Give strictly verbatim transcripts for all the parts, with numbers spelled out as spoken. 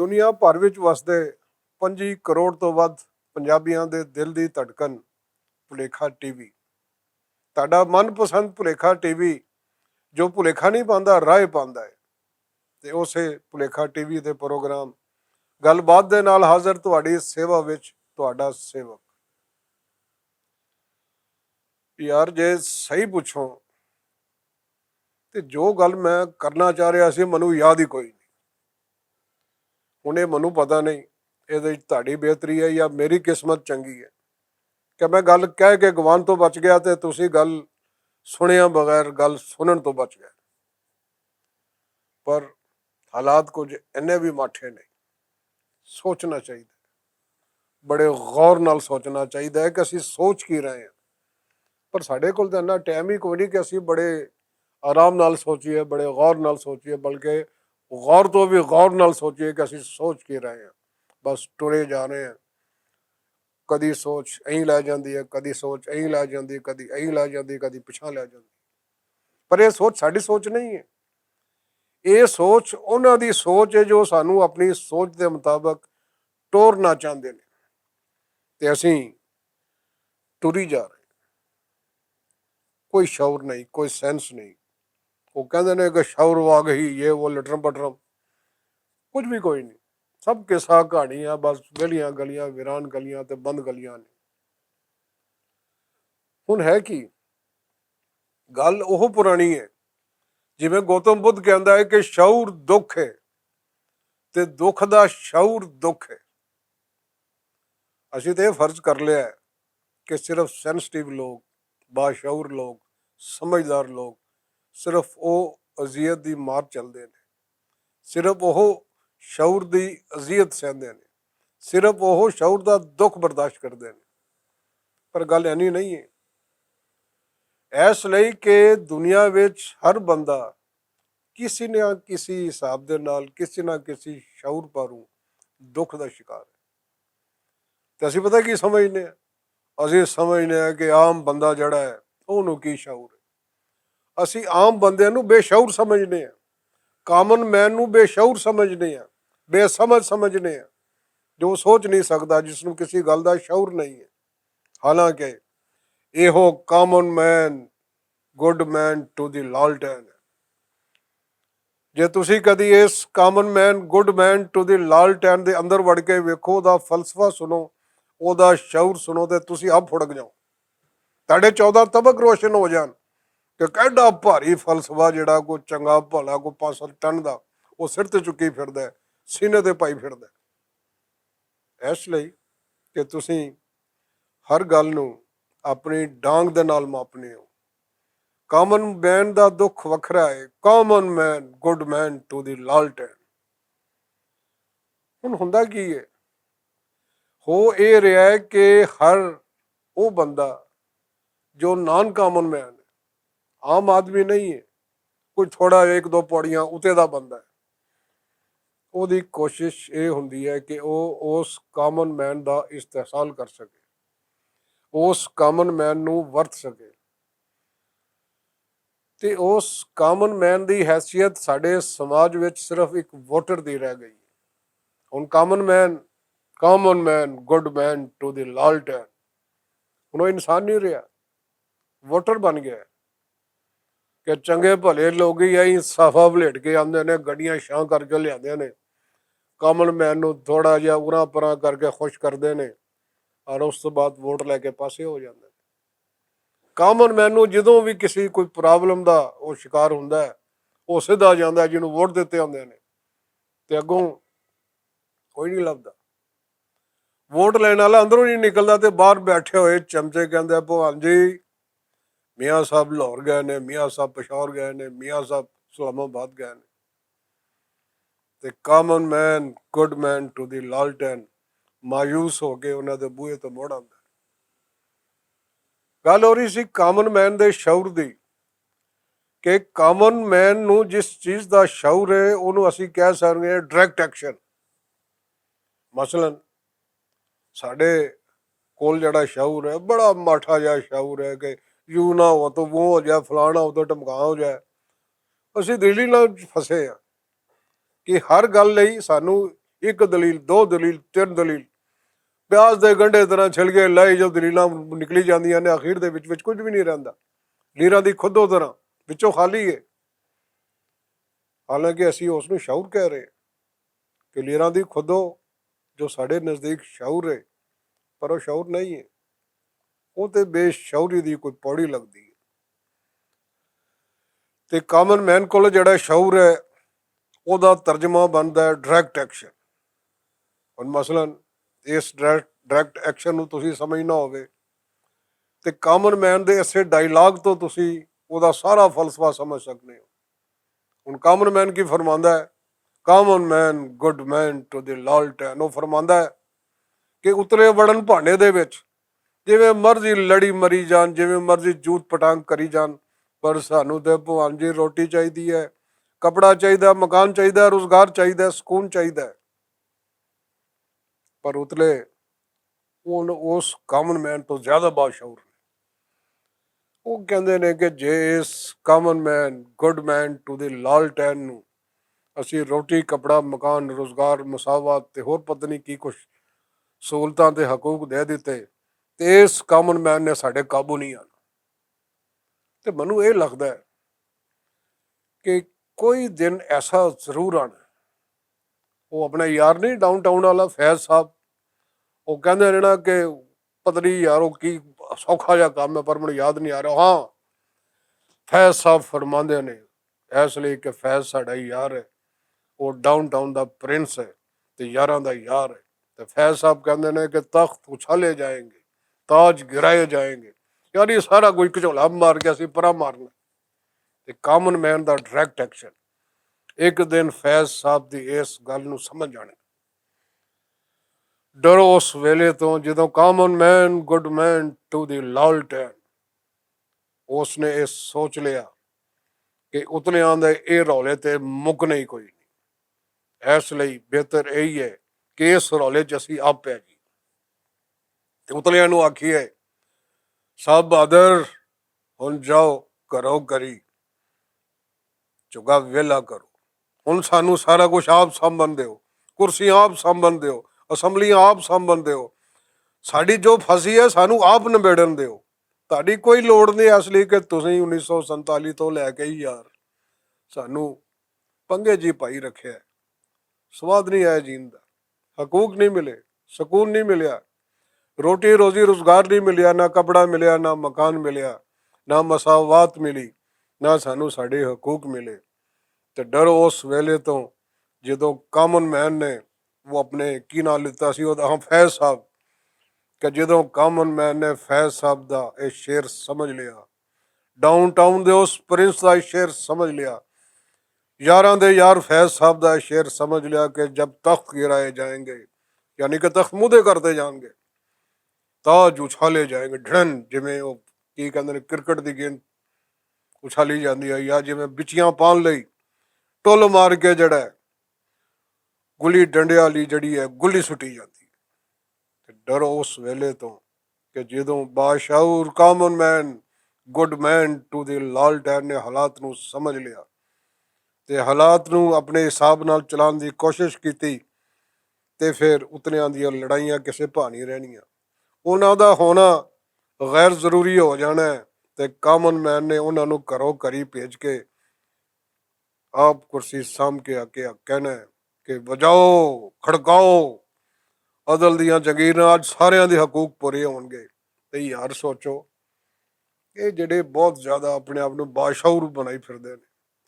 دنیا بھر وچ وسدے پنجی کروڑ توں ودھ پنجابیاں دے دل دی دھڑکن، پلیکھا ٹی وی۔ تہاڈا من پسند پلیکھا ٹی وی، جو پلیکھا نہیں پاندا، راہ پاندا ہے۔ تے اسے پلیکھا ٹی وی دے پروگرام گل بات دے نال حاضر تہاڈی سیوا وچ تہاڈا سیوک۔ یار، جے صحیح پوچھو تے جو گل میں کرنا چاہ رہا سی، مینوں یاد ہی کوئی نہیں۔ ہن اے مینوں پتہ نہیں، اے تے تہاڈی بہتری ہے یا میری قسمت چنگی ہے کہ میں گل کہہ کے گوان تو بچ گیا تے تسی گل سنیا بغیر گل سنن تو بچ گئے۔ پر حالات کچھ اینے بھی ماٹھے نہیں۔ سوچنا چاہیے، بڑے غور نال سوچنا چاہیے کہ اسی سوچ کی رہے ہیں۔ پر ساڈے کول تے اننا ٹائم ہی کوئی نہیں کہ اسی بڑے آرام نال سوچیے، بڑے غور نال سوچیے، بلکہ غور تو بھی غور نال سوچیے کہ اسی سوچ کی رہے ہیں۔ بس ٹرے جا رہے ہیں۔ کدی سوچ ایں لے جاندی ہے، کدی سوچ ایں لے جاندی ہے، کدی ایں لے جاندی ہے، کدی پچھاں لے جاندی ہے۔ پر یہ سوچ ساڈی سوچ نہیں ہے۔ یہ سوچ انہاں دی سوچ ہے جو سانو اپنی سوچ دے مطابق ٹورنا چاہندے نے۔ تے اسیں ٹری جا رہے ہیں۔ کوئی شعور نہیں، کوئی سینس نہیں۔ وہ کہندے نے کہ شعور آ گئی، یہ وہ لٹرم پٹرم، کچھ بھی کوئی نہیں۔ سب قصہ کہانیاں، بس ویلیاں گلیاں، ویران گلیاں تے بند گلیاں نے۔ ہن ہے کی؟ گل اوہ پرانی ہے۔ جویں گوتم بدھ کہندا ہے کہ شعور دکھ ہے، تے دکھ دا شعور دکھ ہے۔ اسی تے فرض کر لیا ہے کہ صرف سینسٹیو لوگ، باشعور لوگ، سمجھدار لوگ صرف او اذیت دی مار چلدے نے، صرف او شعور دی اذیت سہندے نے، صرف او شعور دا دکھ برداشت کردے نے۔ پر گل اینی نہیں ہے۔ ایس لئی کہ دنیا وچ ہر بندہ کسی نہ کسی حساب دے نال، کسی نہ کسی شعور پاروں دکھ دا شکار ہے۔ تے اسی پتہ کی سمجھنے ہیں؟ اسی سمجھنے ہیں کہ عام بندہ جڑا ہے، انہوں کی شعور ہے۔ اسی عام بندے نوں بے شعور سمجھنے ہیں، کامن مین نوں بے شعور سمجھنے ہیں، بے سمجھ سمجھنے ہیں، جو سوچ نہیں سکدا، جس نوں کسی گل دا شعور نہیں ہے۔ حالانکہ ایہو common man, good man to the لالٹین۔ جے تسی کدی اس common man, good man to the لالٹین دے اندر وڑ کے ویکھو، دا فلسفہ سنو، او دا شعور سنو، تے تسی آپ پھڑک جاؤ۔ تہاڈے چودہ طبق روشن ہو جان کہ کیڈا بھاری فلسفہ جڑا کوئی چنگا بھلا کوئی پانچ سو ٹن دا، او سر تے چکی پھردا ہے، سینے تے پائی پھردا ہے۔ اس لئی کہ تسی ہر گل نوں اپنی ڈانگ دے نال ماپنے ہو۔ کامن مین دا دکھ وکھرا ہے، common man, good man to the لالٹین۔ ہن ہوندا کی ہے؟ ہو اے رہیا ہے کہ ہر او بندہ جو نان کامن مین ہے، عام آدمی نہیں ہے، کوئی تھوڑا ایک دو پوڑیاں اتے دا بندہ ہے، او دی کوشش اے ہوندی ہے کہ او اس کامن مین دا استحصال کر سکے، اس کامن مین نوں ورت سکے۔ تے اس کامن مین دی حیثیت ساڈے سماج وچ صرف ایک ووٹر دی رہ گئی۔ ہن common man, common man, good man to the لالٹین۔ ہن او انسان نہیں رہیا، ووٹر بن گیا ہے۔ کہ چنگے بھلے لوگ ہی آئی صافا بلیٹ کے آندے نے، گڈیاں شاں کر کے لیاندے نے، کامن مین نوں تھوڑا جہا اراں پراں کر کے خوش کردے نے، اور اس تو بعد ووٹ لے کے پاسے ہو جاندے نے۔ کامن مین نوں جدوں بھی کسی کوئی پرابلم دا او شکار ہوندا ہے، او سدھا جاندا ہے جنوں ووٹ دتے ہوندے نے، تے اگوں کوئی نہیں لبدا۔ ووٹ لین والا اندروں نہیں نکلدا تے باہر بیٹھے ہوئے چمچے کہندے، "بھگوان جی، میاں صاحب لاہور گئے نے، میاں صاحب پشاور گئے نے، میاں صاحب اسلام آباد گئے نے۔" تے common man, good man to the لالٹین، مایوس ہو کے انہاں دے بوئے تے مڑ آندا ہے۔ گل ہو رہی سی کامن مین دے شعور دی، کہ کامن مین نوں جس چیز دا شعور ہے، انہوں اسی کہہ سکدے ہیں ڈائریکٹ ایکشن۔ مثلاً ساڈے کول جڑا شعور ہے، بڑا ماٹھا جہا شعور ہے کہ یوں نہ ہو تو وہ ہو جائے، فلانا ہو تو ٹمکانا ہو جائے۔ اسی دلی نال فسے ہاں کہ ہر گل لئی سانو ایک دلیل، دو دلیل، تین دلیل، پیاز دے گنڈے طرح چھل گئے، لائی جو دلیلاں نکلی جاندیاں نے، آخر دے وچ وچ کچھ بھی نہیں رہندا۔ لیراں دی خود او طرح وچوں خالی ہے۔ حالانکہ اسی اس نوں شعور کہہ رہے ہیں کہ لیراں دی خود او جو ساڈے نزدیک شعور ہے، پر او شعور نہیں ہے۔ او تے بے شعوری دی کوئی پوڑی لگدی ہے۔ تے کامن مین کول جڑا شعور ہے، او دا ترجمہ بندا ہے ڈائریکٹ ایکشن۔ ہن مثلاً اس ڈائریکٹ ایکشن نوں تسی سمجھنا ہووے، تے کامن مین دے اسے ڈائیلاگ تو تسی او دا سارا فلسفہ سمجھ سکنے ہو۔ ہن کامن مین کی فرماندا ہے؟ Common man, good man to the لال ٹین، او فرماندا ہے کہ اتلے وڑن بھانڈے دے وچ جویں مرضی لڑی مری جان، جویں مرضی جوت پٹانگ کری جان، پر سانوں تے بھوان جی روٹی چاہیدی ہے، کپڑا چاہیدا، مکان چاہیدا، روزگار چاہیدا، سکون چاہیدا۔ پر اتلے ہن اس کامن مین تو زیادہ باشعور نے۔ وہ کہندے نے کہ جے اس common man, good man to the لال ٹین نو اسی روٹی، کپڑا، مکان، روزگار، مساوات تے ہور پتہ نہیں کی کچھ سہولتاں تے حقوق دے دتے، تے اس کامن مین نے ساڈے قابو نہیں آنا۔ تے مینوں اے لگدا ہے کہ کوئی دن ایسا ضرور آنا ہے۔ وہ اپنا یار نہیں، ڈاؤن ٹاؤن والا فیض صاحب، وہ کہندے نے نا کہ پتہ نہیں یار، وہ کی سوکھا جا کام ہے، پر مینوں یاد نہیں آ رہا۔ ہاں، فیض صاحب فرماندے نے، اس لیے کہ فیض ساڈا یار ہے، وہ ڈاؤن ٹاؤن دا پرنس ہے تے یاراں دا یار ہے۔ تے فیض صاحب کہندے نے کہ تخت اچھالے جائیں گے، تاج گرائے جائیں گے۔ یار، یہ سارا کوئی کچھولا مار کے اسی پرا مارنا۔ تے common main the direct action. ایک دن فیض صاحب دی اس گل نوں سمجھ جانے۔ ڈرو اس ویلے تو جدوں common man, good man to the لال ٹین، اس نے یہ سوچ لیا کہ اتلیاں دے اے رولے تے مکنے ہی کوئی نہیں۔ اس لئی بہتر یہی ہے کہ اس رولے چ اسی آپ پہ جی۔ تے اتلیاں نوں آکھیے، صاحب بہادر، ہن جاؤ، گھرو گھری چگا ویلا کرو۔ ہن سانوں سارا کچھ آپ سانبھن دیو، کرسیاں آپ سانبھن دیو، اسمبلیاں آپ سانبھن دیو، ساڈی جو پھسی ہے سانوں آپ نبیڑن دیو۔ تہاڈی کوئی لوڑ نہیں، اس لیے کہ تسیں انیس سو سنتالی تو لے کے ہی یار سانوں پنگے جی پائی رکھیا ہے۔ سواد نہیں آیا جین دا، حقوق نہیں ملے، سکون نہیں ملیا، روٹی روزی روزگار نہیں ملیا، نہ کپڑا ملیا، نہ مکان ملیا، نہ مساوات ملی، نہ سانوں ساڈے حقوق ملے۔ تے ڈرو اس ویلے تو جدوں کامن مین نے، وہ اپنے کی نام لیتا سی، وہ ہاں، فیض صاحب، کہ جدوں کامن مین نے فیض صاحب دا اے شعر سمجھ لیا، ڈاؤن ٹاؤن دے اس پرنس دا اے شعر سمجھ لیا، یاراں دے یار فیض صاحب دا اے شعر سمجھ لیا کہ جب تخت گرائے جائیں گے، یعنی کہ تخت مودے کرتے جان گے، تاج اچھالے جائیں گے، ڈھڑن، جویں وہ کی کہندے نے، کرکٹ دی گیند اچھالی جاندی ہے، یا جویں بچیاں پان لئی ٹول مار کے جڑا ہے، گلی ڈنڈے والی جڑی ہے، گلی سٹی جاندی ہے۔ تے ڈرو اس ویلے تو کہ جدوں باشعور common man, good man to the لال ڈین نے حالات نو سمجھ لیا تے حالات نو اپنے حساب نال چلان دی کوشش کیتی، تے پھر اتنیاں دیاں لڑائیاں کسے بھانی رہنیاں۔ انہاں دا ہونا غیر ضروری ہو جانا ہے، تے کامن مین نے انہاں نو گھروں گھری بھیج کے آپ کرسی سام کے آ کے کہنا ہے کہ وجاؤ، کھڑکاؤ، عدل دیاں جگیراں، اج ساریاں دے حقوق پورے ہون گے۔ تے یار سوچو، اے جڑے بہت زیادہ اپنے آپ نوں باشعور بنائی پھردے نے،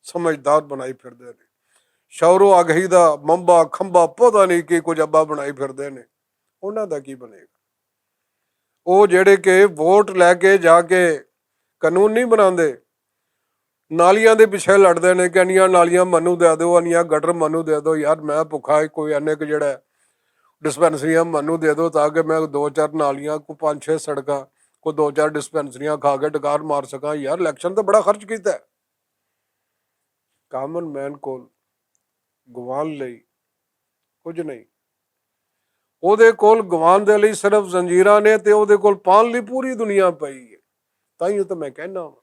سمجھدار بنائی پھردے نے، شعور و آگہی دا منبع کھمبا پتہ نہیں کی کچھ ابا بنائی پھردے نے، انہاں دا کی بنے گا؟ او جڑے کہ ووٹ لے کے جا کے قانون نہیں بناندے، نالیاں دے پیچھے لڑدے نے کہ انیاں نالیاں مینوں دے دو، انیاں گٹر مینوں دے دو۔ یار، میں بھکھا ہی کوئی اینے کہ جڑا ڈسپنسریاں مینوں دے دو تاکہ میں دو چار نالیاں، کو پانچ چھ سڑکاں، کو دو چار ڈسپنسریاں کھا کے ڈکار مار سکاں۔ یار، الیکشن تے بڑا خرچ کیتا ہے۔ کامن مین کول گوان لئی کچھ نہیں۔ او دے کول گوان دے لئی صرف زنجیراں نے تے او دے کول پان لئی پوری دنیا پئی ہے۔ تائیوں تے میں کہنا واں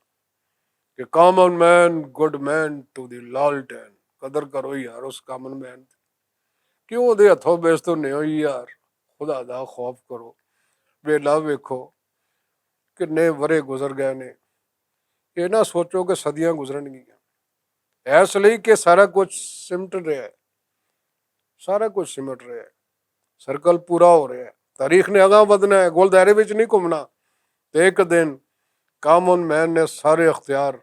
کہ common man, good man to the لال ٹین۔ قدر کرو یار اس کامن مین دی۔ پیو دے ہتھوں بس تو نیو ہی یار۔ خدا دا خوف کرو۔ ویلا ویکھو، کنے ورے گزر گئے نے۔ یہ نہ سوچو کہ صدیاں گزرن گیاں، اس لئی کہ سارا کچھ سمٹ رہا ہے۔ سارا کچھ سمٹ رہا ہے، سرکل پورا ہو رہا ہے، تاریخ نے اگاں ودھنا ہے، گول دائرے وچ نہیں گھومنا۔ تے ایک دن کامن مین نے سارے اختیار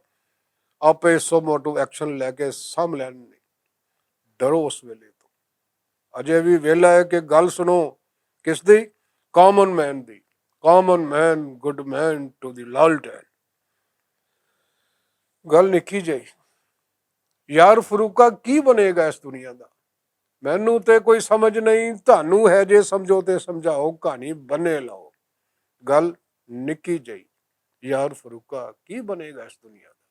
آپے سو موٹو ایکشن لے کے سام لین۔ نہیں ڈرو اس ویلے تو۔ اجے وی ویلا ہے کہ گل سنو، کس دی؟ کامن مین دی۔ Common man good man to the لالٹین۔ گل نکی جائی۔ یار فروقہ کی بنے گا اس دنیا دا؟ مینوں تے کوئی سمجھ نہیں، تہانوں ہے جے سمجھو تے سمجھاؤ، کہانی بنے لاؤ۔ گل نکی جائی۔ یار فروقہ کی بنے گا اس دنیا دا؟